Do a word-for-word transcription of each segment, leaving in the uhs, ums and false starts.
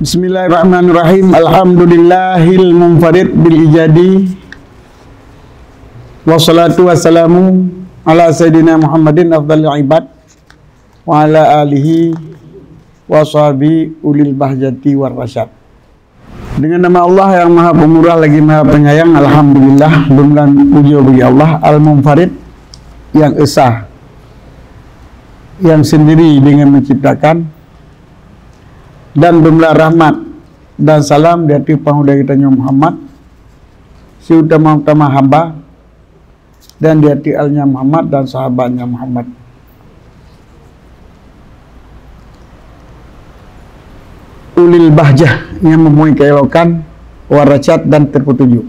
Bismillahirrahmanirrahim. Alhamdulillahil munfarid bil ijadi. Wassalatu wassalamu ala sayyidina Muhammadin afdhalil ibad wa ala alihi wa sahbihi ulil bahjati war rasyad. Dengan nama Allah yang Maha Pemurah lagi Maha Penyayang, alhamdulillah, lôn pujoe bagi Allah Al-Munfarid, yang esa, yang sendiri dengan menciptakan, dan beumeulah rahmat dan salam di ateueh panghulèe geutanyoe Muhammad, siutama-utama hamba, dan di ateueh alnya Muhammad dan sahabatnya Muhammad. Ulil bahjah, yang mempunyai keelokan, warasyad, dan terpetunjuk.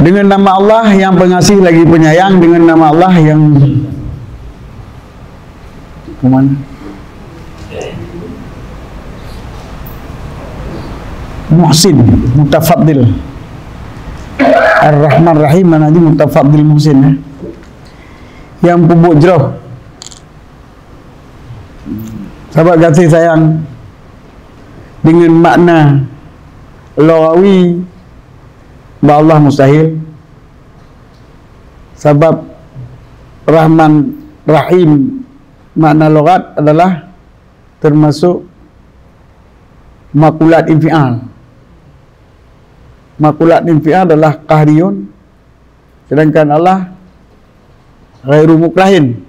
Dengan nama Allah yang pengasih lagi penyayang, dengan nama Allah yang Muhsin, mutafadil. Ar-Rahman Rahim, makna jih mutafadil muhsin, ya. Nyang peubuet jroh. Sabab gaséh sayang dengan makna lughawi bak Allah mustahil. Sabab Rahman Rahim makna lughat adalah termasuk makulat infial. Makulat infial adalah qahriyun, sedangkan Allah ghairu mukrahin.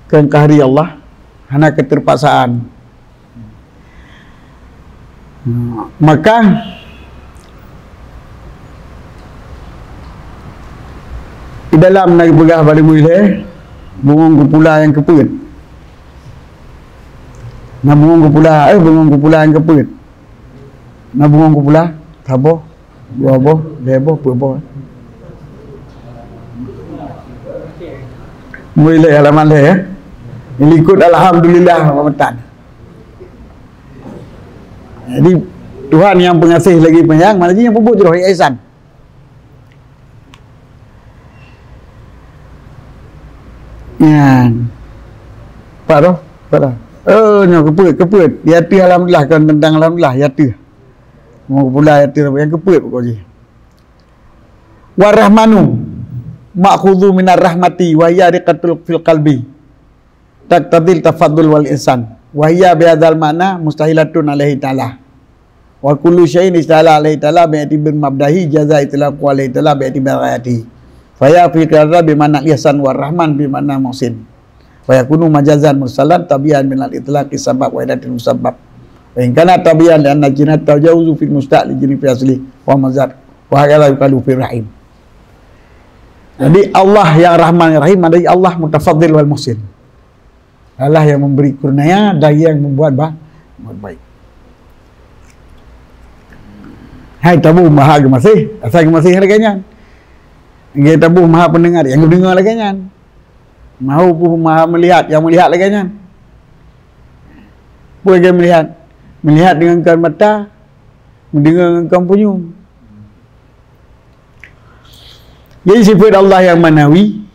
Kon qahri Allah, hana keterpaksaan. Maka, di dalam na geupeugah bak lé murit lé, bungöng keupula nyang keupeuet. Na bungöng keupula, eh, bungöng keupula nyang keupeuet. Na bungöng keupula, saboh, dua boh, lhèe boh, peuet boh. Murit lé halaman lhèe, ya. Likot alhamdulillah, meutan. Jadi, Tuhan nyang pengasih lagi penyayang, makna jih nyang peubuet jroh, ihsan. Nyan. Pat roh? Pat roh? Oh, nyoe keupeuet, keupeuet. Di ateueh alhamdulillah, kon teuntang alhamdulillah, di ateueh. Mau pula di ateueh, nyang keupeuet pokok jih. Warahmanu, ma'khudzu minar rahmati, wa hiya riqatun fil qalbi. Taqtadil tafadul wal ihsan. Wa hiya bihadzal ma'na mustahilatun alaihi ta'ala. Wa kullu syai'in istahala alaihi ta'ala bi'tibari mabdahi jaza itlaqu alaihi ta'ala bi'tibari ghayatihi. Fa hiya fi qira'ah bi ma'na ihsan wa rahman bi ma'na muhsin. Fa yakunu majazan mursalan tabi'an minal itlaqi sabab wa idatil musabbab. Wa in kana tabi'an li anna jinah tajawuzu fil mustaq li jinah fi asli wa mazad. Wa hakadha yuqalu fir rahim. Jadi Allah yang Rahman yang Rahim adalah Allah mutafadil wal muhsin. Allah yang memberi kurnia dan yang membuat ba-, buat baik. Hai tabu maha geumaséh, asai geumaséh lagèe nyan. Hai tabu maha pendengar, yang geudeungoe lagèe nyan. Mahu maha melihat, yang melihat lagèe nyan. Peue lagèe melihat? Melihat dengan kon mata, mendengar dengan kon punyueng. Jadi sifat Allah yang ma'nawi,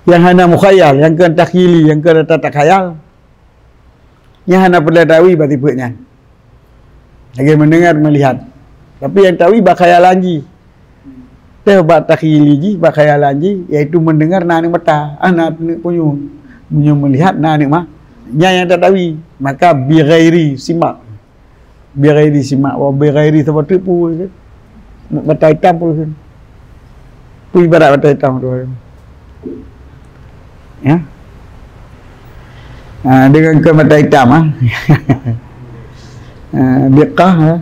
yang hana mukhayal, yang kon takhyili, yang kon rata takhayal, nyang hana peureulèe tawi bak sifat nyan. Lagèe mendengar, melihat. Tapi nyang tawi bak khayalan jih. Teuh bak takhyili jih, bak khayalan jih, yaitu mendengar na aneuk mata, ah, na aneuk punyueng. Meunyoe melihat na aneuk ma-, nyan nyang tatawi, maka bighairi simak. Bighairi simak, wa bighairi saboh teuk peue, kan? Mata itam peue, kan? Peue ibarat mata itam tu, kan? Ya. Ha, dengan ke mata itam, ha. Ha, biqah, ha.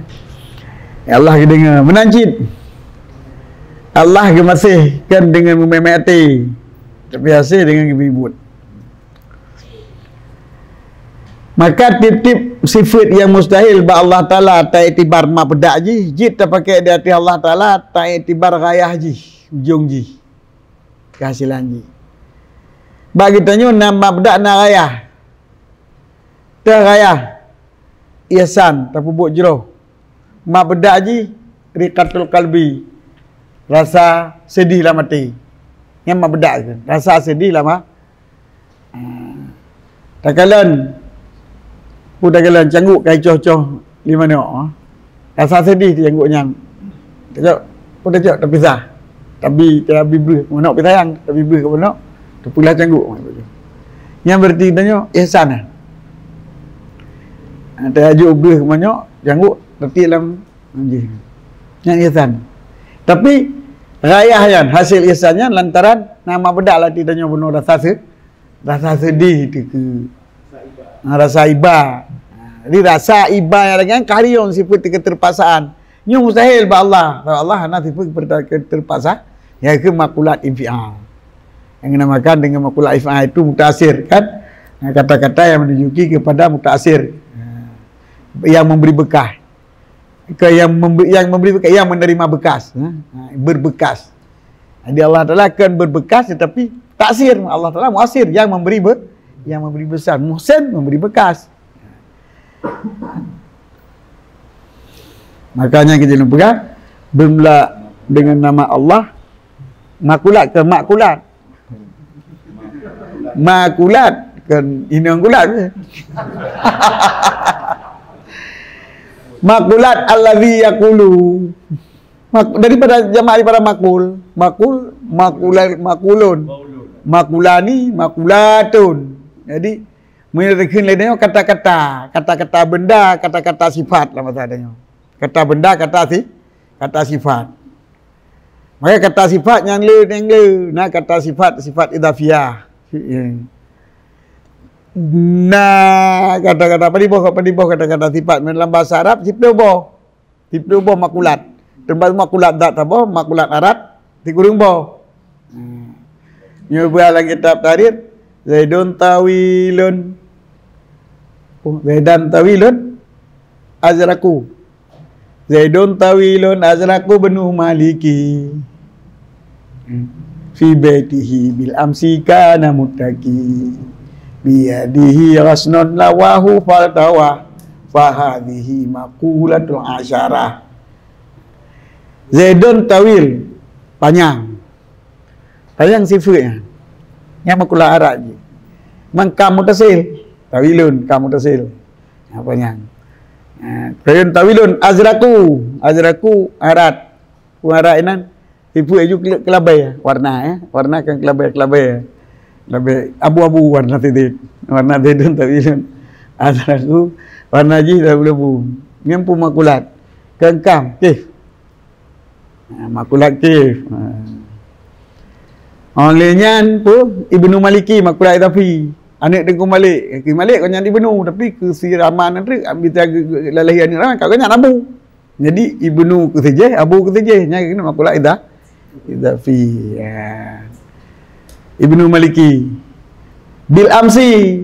Ya Allah, kita dengar. Meunan cit. Allah geumaséh kon dengan meumé-mé até. Tapi hasé dengan geubiet buet. Maka tiep-tiep sifat nyang mustahil bak Allah Taala taiktibar mabda' jih, jeuet tapaké di ateueh Allah Taala taiktibar ghayah jih, ujong jih, keuhasilan jih. Bak geutanyoe na mabda' na ghayah. Teuh ghayah, ihsan, tapeubuet jroh. Mabda' jih riqatul qalbi. rasa sedih lam até. Nyan mak bedak keuh, rasa sedih lam a-, ah. Takalon, peue takalon cangguek ka icoh-coh lé manok, ah. Rasa sedih cangguek nyan. Tacok, peue tacok tapisah. Tabi, tabi breuh manok, pi sayang, tabi breuh keu manok, tapeulah cangguek. Nyan berarti tanyoe ihsan, ah. Ah, tajok breuh keu manok, cangguek tatiek lam Jih. Nyan ihsan. Tapi, rayah nyan, hasil ihsan nyan lantaran na mak bedak lam até tanyoe bunoe rasa se-, rasa sedih teuh keu. Ha, rasa iba. Ha, jadi rasa iba nyan lagèe nyan ka hareuem sifeuet keterpaksaan. Nyoe mustahil bak Allah. Bak Allah hana sifeuet keterpaksaan. Nyan keuh makulat infial. Nyang dinamakan dengan makulat infial itu mutaasir, kan? Nah, kata-kata yang menunjuki kepada mutaasir. Ha. Yang memberi bekas. Ke yang memberi, yang memberi bekas, yang menerima bekas, ha? Ha, berbekas. Jadi Allah Taala kan berbekas tetapi taksir. Allah Taala muasir, yang memberi be-, yang memberi bekas. Muhsin, memberi bekas. Makanya kita nak pegang, bermula dengan nama Allah, makulat ke makulat. Makulat, kan inong kulat. Makulat allazi yaqulu. Mak-, daripada jamak daripada makul. Makul, makula-, makulun. Makulani, makulatun. Jadi, meunyoe takheun lé nyoe kata-kata, kata-kata benda, kata-kata sifat lah masa nyoe. Kata benda, kata si-, kata sifat. Maka kata sifat nyang le, nyang le, na kata sifat, sifat idhafiyah. Na kata-kata, padum boh, padum boh kata-kata sifat. Meunyoe lam bahasa Arab, siplôh boh. Siplôh boh makulat. Teumasuk makulat zat saboh, makulat arat, sikureueng boh. Hmm. Nyoe buah lam kitab tahrir, Zaidun tawilun. Oh, Zaidan tawilun, azraku. Zaidun tawilun azraku bnu Maliki. Fi baitihi bil amsi kana muttaki. Biyadihi rasnun lawahu faltawa. Fahadhihi makulatul asyarah. Zaidun tawil, panyang. Panyang sifeuet nyan. Nyan makulat arat jih. Mangkam mutasil. Tawilun, kam mutasil. Ha, panyang. Ha, Zaidun tawilun azraku. Azraku arat. Peue arat inan? Sifeuet ju kela-, keulabai, warna, ya. Warna kan keulabai, keulabai. Keulabai abu-abu warna sidit. Warna Zaidun tawilun azraku. Warna jih abu-abu. Nyan peue makulat. Kengkam, kif. Ha, makulat kif. Ha. Oleh nyan pun Ibnu Maliki makulat idhafi. Aneuk Teungku Malik. Teungku Malik kon nyan Ibnu, tapi keusiraman nyan treuk, ambi lalai aneuk ramai, ka nyan Abu. Jadi Ibnu keusijeh, Abu keusijeh. Nyan keuneuk makulat idha-, idhafi. Ya. Ibnu Maliki. Bil amsi.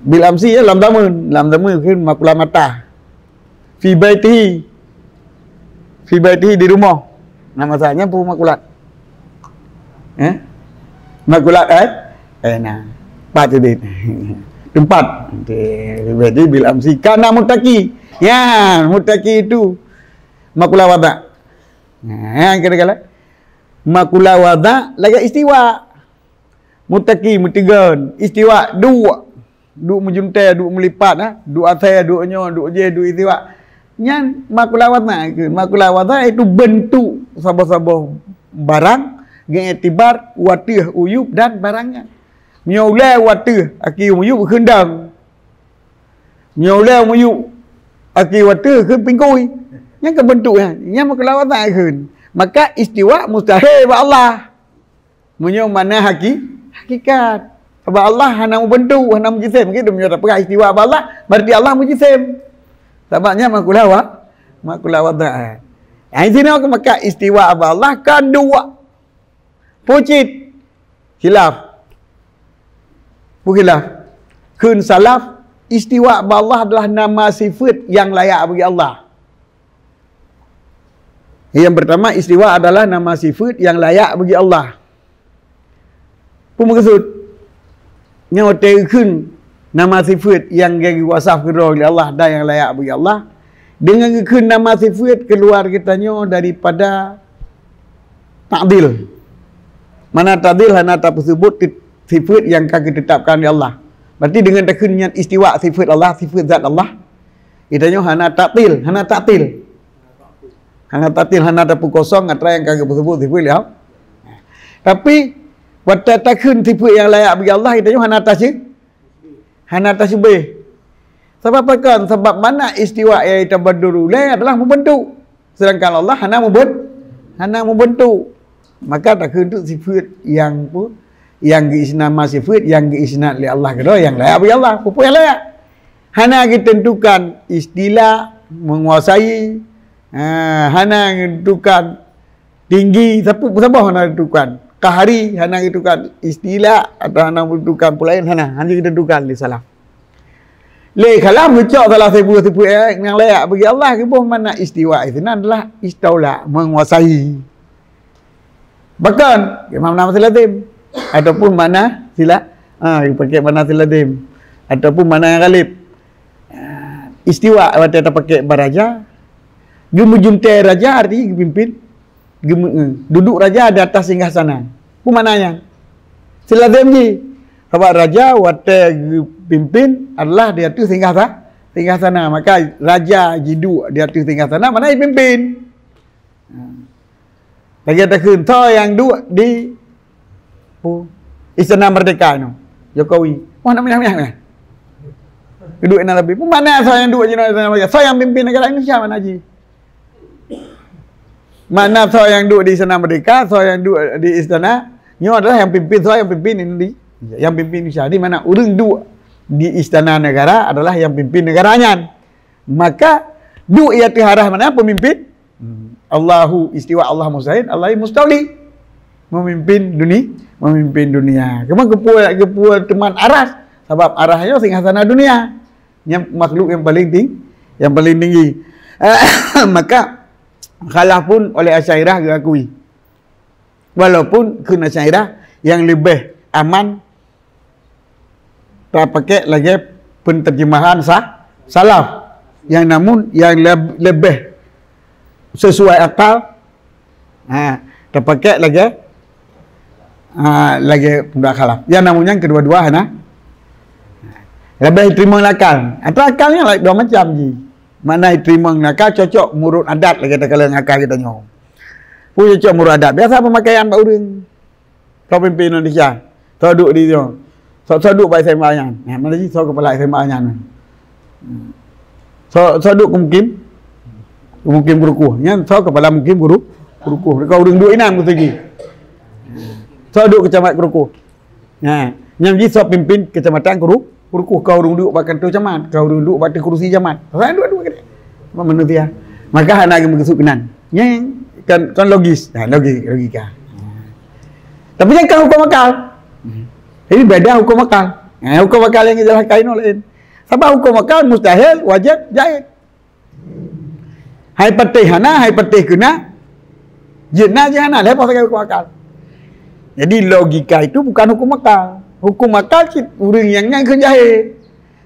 Bil amsi ya lam zaman. Lam zaman kheun makulat mata. Fi baitihi. Fi baitihi di rumoh. Nah, masalahnya peue makulat. Eh? Makulat, eh? Eh, nah. Pat tadi. Tempat. Fi baitihi bil amsi. Kana muttaki. Ya, muttaki itu makulat wada. Nah, yang kira-kira. Makulat wada lagèe istiwa. Muttaki, meutigon. Istiwa, duek. Duek meujeuntèe, duek meulipat, ha? Duek asèe, duek nyoe, duek jéh, duek istiwa. Nyan makulat wada kheun. Makulat wada itu bentuk saboh-saboh barang, geuiktibar u ateueh uyueb dan barang nyan. Meunyoe ulèe u ateueh, aki uyueb kheun dong. Meunyoe ulèe uyueb, aki u ateueh kheun pingkui. Nyan keuh bentuk nyan. Nyan makulat wada kheun. Maka istiwa mustahil bak Allah. Meunyoe makna haki-, hakikat. Sabab Allah hana meubentuk, hana meujisim. Gitu, meunyoe tapeugah istiwa bak Allah, berarti Allah meujisim. Sabab nyan makulat wa-, makulat wada. Ai sinoe keu maka istiwa bak Allah kan duek. Peue cit? Khilaf. Peue khilaf? Kheun salaf, istiwa bak Allah adalah nama sifeuet nyang layak bagi Allah. Yang pertama, istiwa adalah nama sifeuet nyang layak bagi Allah. Peue meukeusud? Nyoe watèe geukheun nama sifeuet nyang geuwasaf keudroe lé Allah dan nyang layak bagi Allah, deungon geukheun nama sifeuet keuluar geutanyoe daripada ta'dil. Mana ta'dil? Hana tapeuseubut ti-, sifeut nyang ka geutetapkan lé Allah. Berarti deungon takheun nyan istiwa sifeut Allah, sifeut zat Allah, geutanyoe hana ta'til, hana ta'til. Hana ta'til, hana tapeukosong atra nyang ka geupeuseubut sifeut lé Allah. Tapi, watée takheun sifeut nyang layak bagi Allah, geutanyoe hana tasy-, hana tasyubeh. Sabab pakon? Sabab makna istiwa nyang tabaddur ulée adalah meubeuntuk. Sedangkan Allah hana meubeun-, hana meubeuntuk. Maka takheun tu sifeut nyang pu-, nyang geuisnat ma sifeut nyang geuisnat lé Allah keudroe nyang layak bagi Allah. Peue-peue nyang layak? Hana geutentukan istilah, menguasai, ha, hana geutentukan tinggi, sapeue, saboh hana geutentukan. Qahri hana geutentukan, istilah atau hana geutentukan peulaén, hana, hana geutentukan lé salaf. Lé khalam geucok salah sifeut-sifeut nyang layak bagi Allah, geuboh makna istiwa di sinan adalah istaula, menguasai. Bahkan, makna silazim ataupun makna sila, ha, dipakai makna silazim ataupun makna nyang ghalib. Ha, istiwa watée tapakai bak raja, geumeujeuntée raja arti geupimpin, geume-, eh, duduk raja di atas singgah sana. Peue makna nyan? Silazim jih. Sabab raja watée geupimpin adalah di ateueh singgah sa-, singgah sana. Maka raja jiduek di ateueh singgah sana, makna jipimpin. Ha. Lagée takheun, soe nyang duek di, pu, Istana Merdeka nyoe? Jokowi. Wah, nak meunyah-meunyah. Duek na leubeh. Peue makna soe nyang duek jinoe Istana Merdeka? Soe nyang pimpin negara Indonesia makna jih? Makna soe nyang duek di Istana Merdeka, soe nyang duek di istana, nyoe adalah nyang pimpin, soe nyang pimpin Indonesia, nyang pimpin Indonesia. Di mana ureuëng duek di istana negara adalah nyang pimpin negara nyan. Maka, duek di ateueh arah makna pemimpin. Hmm. Allahu istiwa, Allah mustahil, Allah mustauli. Memimpin duni-, memimpin dunia. Keuma geupeu-, geupeu teuma aras, sabab aras nyoe singgah sana dunia. Nyan makhluk nyang paling ting-, nyang paling tinggi. Maka, khalaf pun oleh Asy'ariyah geukui. Walaupun kheun Asy'ariyah nyang leubeh aman tapakai lagée peunteurjeumahan sa-, salaf. Nyang namun nyang leb-, leubeh sesuai akal, ha, tapakai lagée, ha, lagée peundapat khalaf. Nyang namun nyang keudua-dua hana. Leubeh teurimong lé akal. Atra akal nyan laén dua macam jih. Makna teurimong lé akal cocok meunurot adat lagée takalon akal geutanyoe. Peue cocok meunurot adat? Biasa peumakaian bak ureuëng. Soe pimpin Indonesia? Soe duek di nyoe? Soe, soe duek bak S M A nyan? Nah, mana jih soe kepala S M A nyan? Hmm. Soe, soe duek keu mukim? Keu mukim Geurukoh. Nyan soe kepala mukim Guru-, Geurukoh. Keu ureuëng duek inan keu sigi. Soe duek keu camat Geurukoh? Nah, nyan jih soe pimpin kecamatan Guru-, Geurukoh, keu ureuëng duek bak kantô camat, keu ureuëng duek bak ateueh kerusi camat. Soe duek-duek keudeh. Cuma manusia. Maka hana geumeukeusut keunan. Nyan kan, kan logis. Ha, logis, logika. Tapi nyan kan huköm akal. Jadi beda huköm akal. Ha, huköm akal nyang geujelaskan inoe laén. Sabab huköm akal mustahil, wajéb, jaiz. Hai patéh hana, hai patéh keuna. Jeuet na, jeuet hana, lheueh sagai huköm akal. Jadi logika itu bukan huköm akal. Huköm akal cit ureuëng nyang nyan kheun jahé.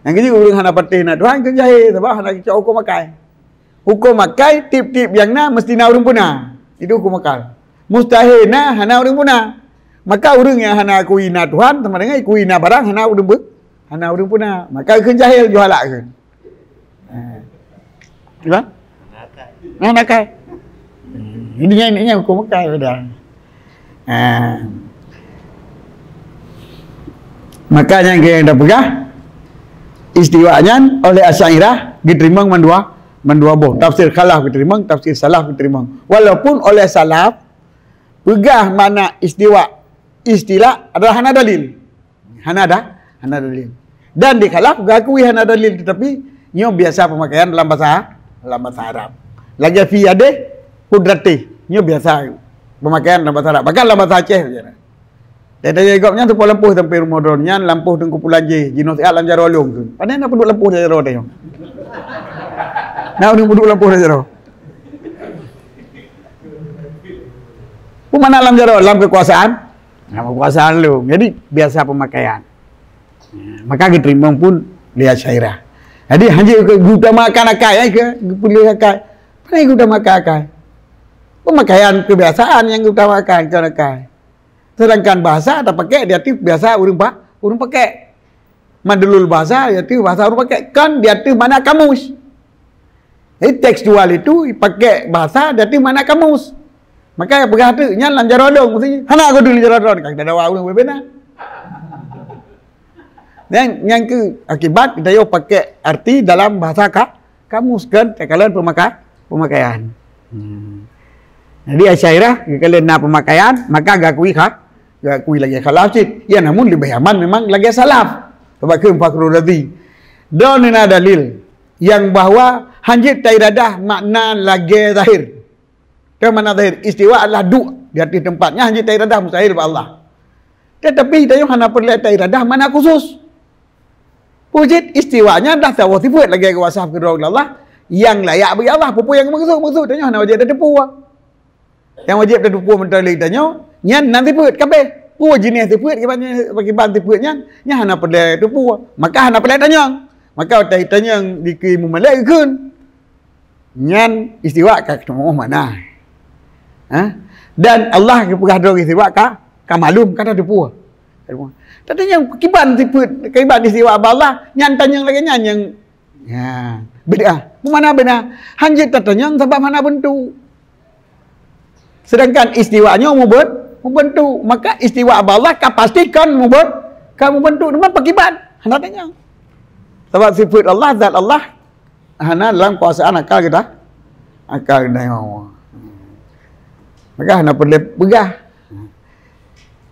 Nyang keuh ureuëng hana patéh na Tuhan kheun jahé, sabab hana geucok huköm akai. Huköm akai tieb-tieb nyang na meusti na ureuëng peuna. Itu huköm akal. Mustahil na hana ureuëng peuna. Maka ureuëng nyang hana akui na Tuhan sama dengan akui na barang hana ureuëng be-, hana ureuëng peuna. Maka kheun jahil juhala kheun. Ha. Gimana? Nah, nakal. Ini nyan, ini nyan huköm akal dah. Ha. Maka nyang keu nyang tapeugah, istiwa nyan oleh Asy'ariyah geuteurimong mandua, mandua boh. Tafsir khalaf geuteurimong, tafsir salaf geuteurimong. Walaupun oleh salaf peugah makna istiwa, istilah adalah hana dalil. Hana da-, hana dalil. Dan di khalaf geukui hana dalil, tetapi nyoe biasa peumakaian dalam basa, dalam basa Arab. Lagée fi yadih qudratih. Nyoe biasa peumakaian dalam basa Arab. Bahkan dalam basa Aceh saja. Dan dari gobnyan seupôt lampôh sampai rumoh droeneuh nyan lampôh Teungku Pulan jih, jinoe siat lam jaroe lôn tu. Padahai na peuduek lampôh jaroe teuh nyoe. Na ureuëng peuduek lampôh jaroe. Peue makna lam jaroe? Lam kekuasaan. Nah, kekuasaan lôn. Jadi, biasa pemakaian. Nah, maka geuteurimong pun lé Asy'ariyah. Jadi, hana geuutamakan akai, ai, geupeuleueh akai. Pane geuutamakan akai? Pemakaian kebiasaan nyang geutamakan keunakan. Sedangkan bahasa tapakai di ateueh biasa ureuëng pa-, ureuëng pakai. Madlul bahasa di ateueh bahasa ureuëng pakai, kon di ateueh makna kamus. Jadi tekstual itu pakai bahasa di ateueh makna kamus. Maka peugah tu nyan lam jaroe droe, mesti hana geudu lam jaroe droe, ka kita dawa ureuëng beubena. Nyang, nyang keu akibat kita yo pakai arti dalam bahasa ka-, kamus kan, takalon pemaka-, pemakaian. Hmm. Jadi Asy'ariyah, kalau na pemakaian, maka gakui kha-, gakui lagée khalaf cit. Ya, namun lebih aman memang lagée salaf. Sebab ke Fakhrur Razi. Dan na dalil yang bahwa hanjit tairadah makna lagée zahir. Kan makna zahir, istiwa adalah duk di ateueh tempat. Nyan hanjit tairadah mustahil bak Allah. Tetapi tanyoe hana peureulée tairadah makna khusus. Wujud istiwa nyan dah saboh sifat lagée geuwasaf keudroe Allah nyang layak bagi Allah. Peue-peue nyang meukeusut, meukeusut tanyoe hana wajéb tateupeue. Nyang wajéb tateupeue meuntali tanyoe nyan nan sifat kabeh. Peue jeuneh sifat, kiban, kiban sifat nyan, nyan hana peureulée tateupeue. Maka hana peureulée tanyong. Maka watée tanyong dikeue mumalée geukheun. Nyan istiwa ka keuteumoh makna. Ha? Dan Allah geupeugah droe istiwa ka, ka malum, ka tateupeue. Tatanyong kiban sifat, kiban istiwa bak Allah, nyan tanyong lagée nyan nyang, ya, bid'ah. Peue makna bid'ah? Hanjeuet tatanyong sabab hana beuntuk. Sedangkan istiwa nyoe muben-, mubentuk. Maka istiwa bak Allah ka pasti kon muben-, kon mubentuk. Teuma pakiban? Hana tanyong. Sabab sifat Allah, zat Allah, hana dalam kuasaan akal kita, akal kita nyoe. Maka hana peureulée peugah.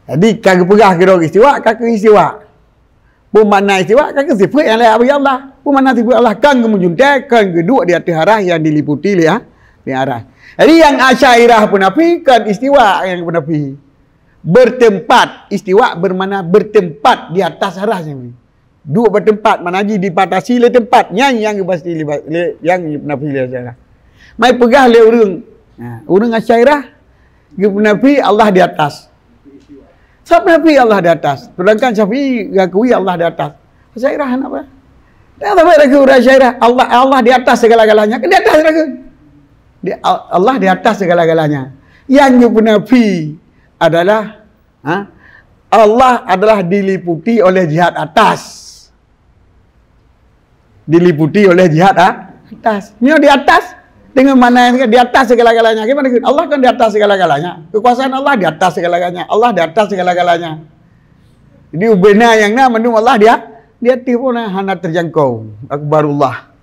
Jadi, ka geupeugah keudroe istiwa, ka keu istiwa. Peue makna istiwa? Ka keu sifat nyang layak bagi Allah. Peue makna sifat Allah? Kon geumeujuntai, kon geuduek di ateueh arasy nyang diliputi lé, ha, lé arasy. Jadi, nyang Asy'ariyah peunafi, kon istiwa nyang peunafi. Bertempat, istiwa bermakna bertempat di atas arasy nyan. Duek bertempat, makna jih dibatasi lé tempat. Nyan nyang geubatasi lé, lé, nyang peunafi lé Asy'ariyah. Mai peugah lé ureuëng, ha, ureuëng Asy'ariyah geupeunafi Allah di atas. Siapa nafi Allah di atas? Sedangkan Syafi'i geuakui Allah di atas. Asy'ariyah hana apa? Dah sampai lagi ureuëng Asy'ariyah, Allah, Allah di atas segala-galanya. Kan di atas lagi. Di, Allah di atas segala-galanya. Yang geupenafi adalah, ha, Allah adalah diliputi oleh jihad atas. Diliputi oleh jihad, ha, atas. Nyoe di atas, dengan makna yang di atas segala-galanya. Gimana? Allah kan di atas segala-galanya. Kekuasaan Allah di atas segala-galanya. Allah di atas segala-galanya. Jadi, ubena nyang na mandum Allah dia, di ateueh pun hana terjangkau. Akbarullah.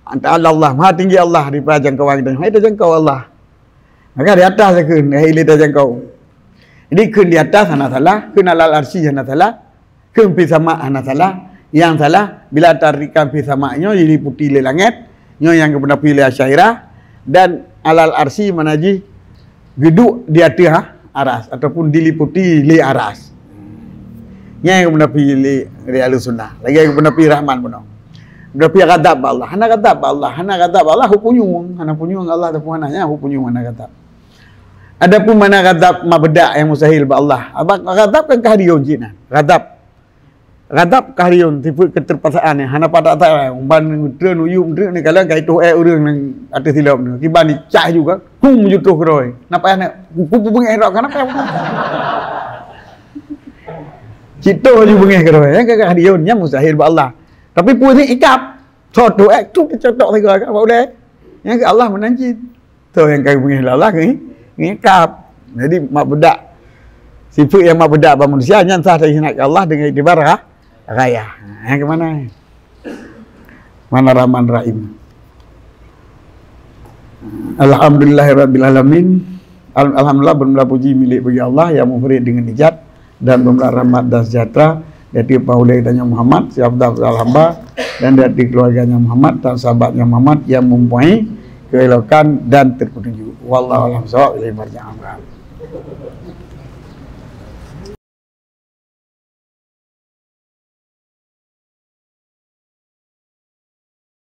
Ta'ala Allah, maha tinggi Allah daripada jangkauan kita. Hai terjangkau Allah. Maka di atas kheun, hai le terjangkau. Jadi, kheun di atas hana salah, kheun alal arsy hana salah, kheun fis sama hana salah. Yang salah, bila tartikan fis sama nyoe diliputi lé langét, nyoe nyang geupenafi lé Asy'ariyah, dan alal arsy makna jih geuduek di ateueh, ha, aras ataupun diliputi lé aras. Nyan nyang geupenafi lé, lé Ahlussunnah. Lagée geupenafi Rahman bunoe. Geupenafi ghadab bak Allah. Hana ghadab bak Allah. Hana ghadab bak Allah, hukm punyueng. Hana punyueng Allah ataupun hana, nyan hukm punyueng, hana ghadab. Adapun makna ghadab mak beudak nyang mustahil bak Allah. Abang ghadab kan keuhadion cit nyan. Ghadab. Ghadab keuhadion, sifat keterpaksaan nyang hana patah-patah. Umban treun uyueb treun ni, kadang ka itoh ék ureuëng nyang ateueh silop ni. Kiban dicah juga. Hum, jutoh keudroe. Napa ya nak? Kuku beungéh rot, kenapa ya? Citoh ju beungéh keudroe. Nyang ka keuhadion, nyang mustahil bak Allah. Tapi peue ni ikab. Sotoh ék tu tercotok saga kan, bak ulée. Nyang ke Allah meunan cit. Toh nyang ka geupeugah lé Allah ngi-, ngikat. Jadi, mak beudak, sifat nyang mak beudak bak manusia nyan sah teuingat keu Allah deungon iktibar ra-, raya. Ha, nyang keu mana? Mana Rahman Rahim? Alhamdulillahirabbil alamin. Al-, alhamdulillah, beumula puji milék bagi Allah nyang munfarid deungon ijad dan beumula rahmat dan sejahtera dari paulée geutanyoe Muhammad, si afdal hamba, dan dari keluarganya Muhammad dan sahabatnya Muhammad yang mempunyai keelokan dan terpetunjuk. Wallahu a'lam bishawab. Ilaihi marji'ukum.